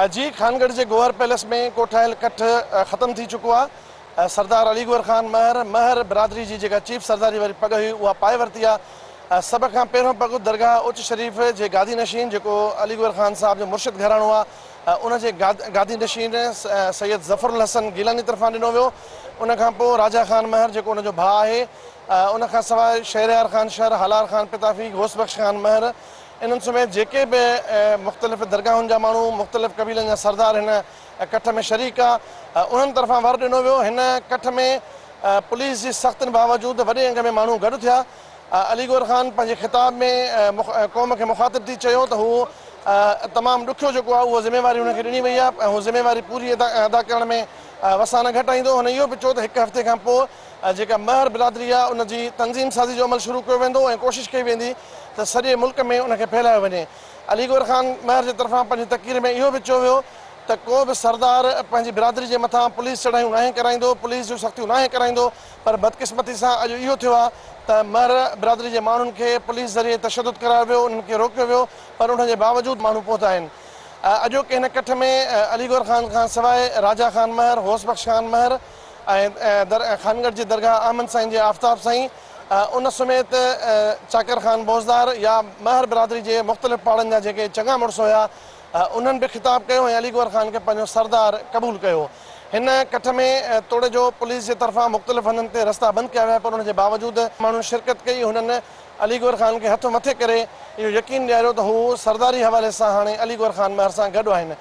جي خانڳڙهه جي گوهر پيلس ۾ ڪوٺايل ڪٺ ختم ٿي چڪو آهي، سردار علي گوهر خان مهر، مهر برادري جي جيڪا چيف سرداري واري پڳ هئي اها پائي ورتي آهي، سڀ کان پهريون پڳ درگاهه اچ شريف جي گادي نشين جيڪو علي گوهر خان صاحب جو مرشد گهراڻو آهي ان جي گادي نشين سيد ظفر الحسن گيلاني طرفان ڏنو ويو، ان کان پوء راجا خان مهر جيڪو ان جو ڀاء آهي، ان کان سواء شهريار خان شر، هالار خان پتافي، غوث بخش خان مهر، انهن سميت جيڪي به مختلف درگاهن جا ماڻهو، مختلف قبيلن جا سردار هن ڪٺ ۾ شريڪ ها، انهن طرفان ور ڏنو ويو. هن ڪٺ ۾ پوليس جي سختين باوجود وڏي انگ ۾ ماڻهو گڏ ٿيا. علي گوهر خان پنهنجي خطاب ۾ قوم کي مخاطب ٿي چيو ته هو تمام ڏکيو جيڪو آهي اهو ذميواري هن کي ڏني وئي آهي ۽ هو ذميواري پوري ادا ڪرڻ ۾ وسان نه گهٽائيندو. هن اهو به چيو ته هڪ هفتي کان پوء جيڪا مهر برادري آهي ان جي تنظيم سازي جو عمل شروع ڪيو ويندو ۽ ڪوشش ڪئي ويندي ته سڄي ملڪ ۾ ان کي ڦهلايو وڃي. علي گوهر خان مهر جي طرفان پنهنجي تقرير ۾ اهو به چيو ويو ته ڪو به سردار پنهنجي برادري جي مٿان پوليس چڙهايون ناهي ڪرائيندو، پوليس جون سختيون ناهي ڪرائيندو پر بدقسمتي سان اڄ اهو ٿيو آهي ته مهر برادري جي ماڻهن کي پوليس ذريعي تشدد ڪرايو ويو، انهن کي روڪيو ويو پر ان جي باوجود ماڻهو پهتا آهن. اڄوڪي هن ڪٺ ۾ علي گوهر خان کان سواء راجا خان مهر، غوث بخش خان مهر ۽ خانڳڙهه جي درگاهه احمد سائين جي آفتاب سائين ان سميت چاڪر خان بوزدار يا مهر برادري جي مختلف پاڙن جا جيڪي چڱا مڙس هيا انهن به خطاب ڪيو ۽ علي گوهر خان کي پنهنجو سردار قبول ڪيو. هن ڪٺ ۾ توڙي جو پوليس جي طرفان مختلف هنڌن تي رستا بند ڪيا ويا پر ان جي باوجود ماڻهن شرڪت ڪئي هنن علي گوهر خان کي هٿ مٿي ڪري اهو يقين ڏياريو ته هو سرداري حوالي سان هاڻي علي گوهر خان مهر سان گڏ آهن.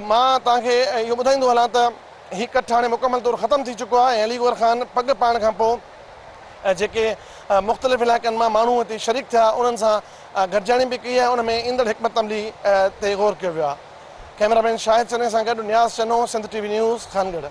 مان توهان کي اهو ٻڌائيندو هلان ته هي ڪٺ هاڻي مڪمل طور ختم ٿي چڪو آهي ۽ علي گوهر خان پڳ پائڻ کان پوء جيڪي مختلف علائقن مان ماڻهو هتي شريڪ ٿيا انهن سان گڏجاڻي به ڪئي آهي ان ۾ ايندڙ حڪمت عملي تي غور ڪيو ويو آهي. ڪئميرا مين شاهد چني سان گڏ Niaz Channo, Sindh T V news, Khangarh.